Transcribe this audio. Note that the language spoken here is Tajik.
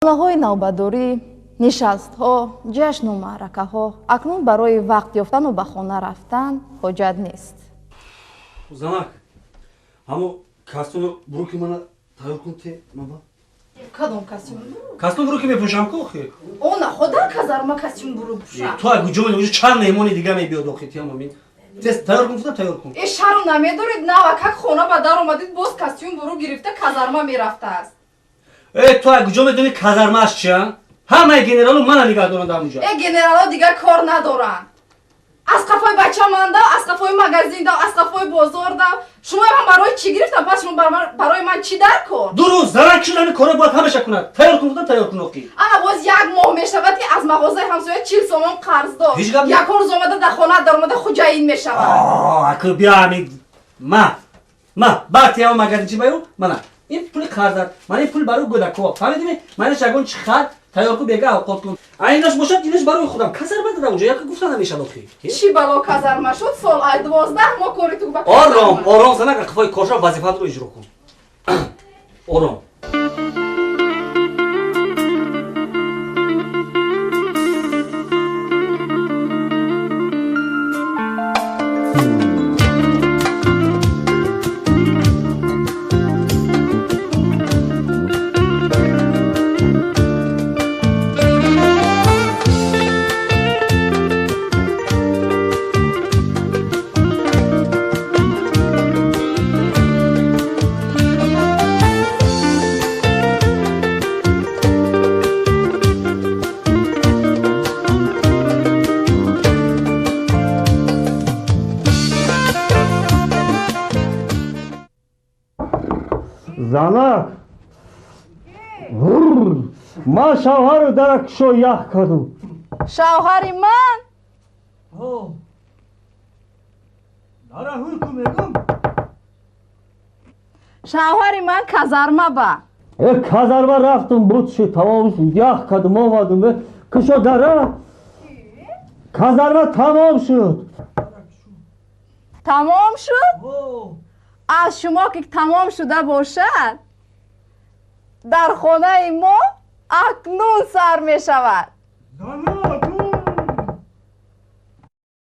Хонаҳои навбатдорӣ, нишастҳо, ҷашну маъракаҳо акнун барои вақт ёфтану ба хона рафтан ҳоҷат нест. Занак, ҳамо костюму буруки мана тайёр кун те маба. Кадом костюм? Костюм буруки мепӯшам ку охи. Она хода казарма костюм буру пӯшам. Ту куҷо мени? Уҷо чанд меҳмони дига мебиёд охи тиам амин. Тез тайёр кун, фута тайёр кун. Э, шарм намедоред, навакак хона ба дар омадед, боз костюм буру гирифта казарма мерафтааст. Э, ту куҷо медонӣ казармааш чия? Ҳамаи генералу мана нигаҳ доранд дар онҷо. Э, генерало дигар кор надоранд. Аз қафои бача ман дав, аз қафои магазин дав, аз қафои бозор дав. Шумо ман барои чӣ гирифтам? Пас шумо барои ман чӣ дар кор? Дуруст, занак шуд, ҳамин кора бояд ҳамаша кунад. Тайёр кун, фута тайёр кун охи. Ана боз як моҳ мешавад, ки аз мағозаи ҳамсоя 40 сомон қарздор. Ҳеҷ гап. Ягон рӯз омада дар хона даромада хуҷаин мешавад. Аку биё, ҳамин ма баъд тиама магазинчи баю мана ин пули қарзат, мана ин пул барои гӯдакҳо, фаҳмидими? Манаш ягон чи хар тайёр кун, бега авқот кун. А инаш бошад, инаш барои худам. Казарма дада унҷо яка гуфта намешад охи. Чӣ бало казарма шуд? Сол ай 12 моҳ кори ту ба Ором, ором, занак, қафои корша вазифаатро иҷро кун, ором. Занак, ман шавҳару дара кушо ях кардум. Шавҳари ман? Дара ҳуй ку мегум. Шавҳари ман казарма ба. Э, казарма рафтум, буд шуд, тамом шуд, ях кардум, омадум, кушо дара, казарма тамом шуд. Тамом шуд? Аз шумо ки тамом шуда бошад, дар хонаи мо акнун сар мешавад. Занак!